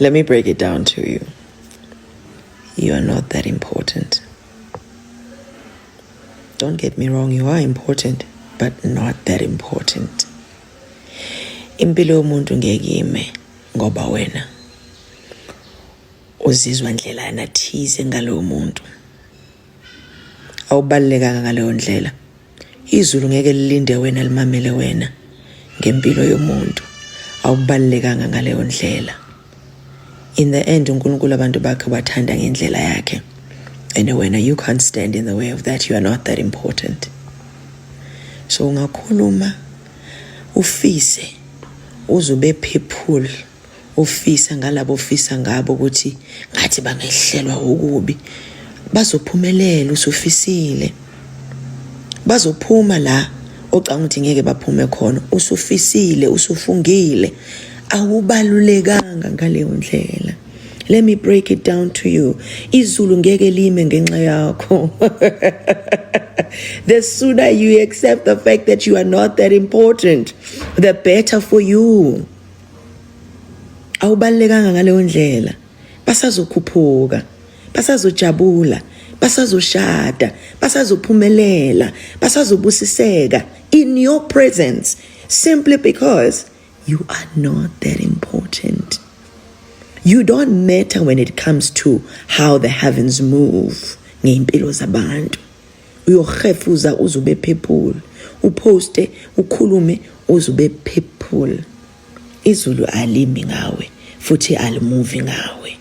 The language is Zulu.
Let me break it down to you. You are not that important. Don't get me wrong, you are important, but not that important. Impilo yomuntu ngeke ime ngoba wena uzizwa ndlelana thize ngalowo muntu. Awubalulekanga ngaleyo ndlela. Izulu ngeke lilinde wena limamele wena ngempilo yomuntu. Awubalulekanga ngaleyo ndlela. In the end uNkulunkulu abantu bakhe bathanda ngendlela yakhe. And wena you can't stand in the way of that. You are not that important. So ungakhuluma ufise uzobe people ofisa ngalabo ofisa ngabo ukuthi ngathi bangehlelwa okubi bazophumelela usufisile bazophuma la ocanga ukuthi ngeke baphume khona usufisile usufungile awubalulekanga ngaleyo ndlela. Let me break it down to you. Izulu ngeke lime ngenxa yakho. The sooner you accept the fact that you are not that important, the better for you. Awubalulekanga ngaleyo ndlela. Basazokhuphuka, basazojabula, basazoshada, basazophumelela, basazobusiseka in your presence simply because you are not that important. You don't matter when it comes to how the heavens move ngey'mpilo zabantu. Uyohefuza uze ube purple, uposte ukhulume uze ube purple. Izulu alimi ngawe futhi alimuvi ngawe.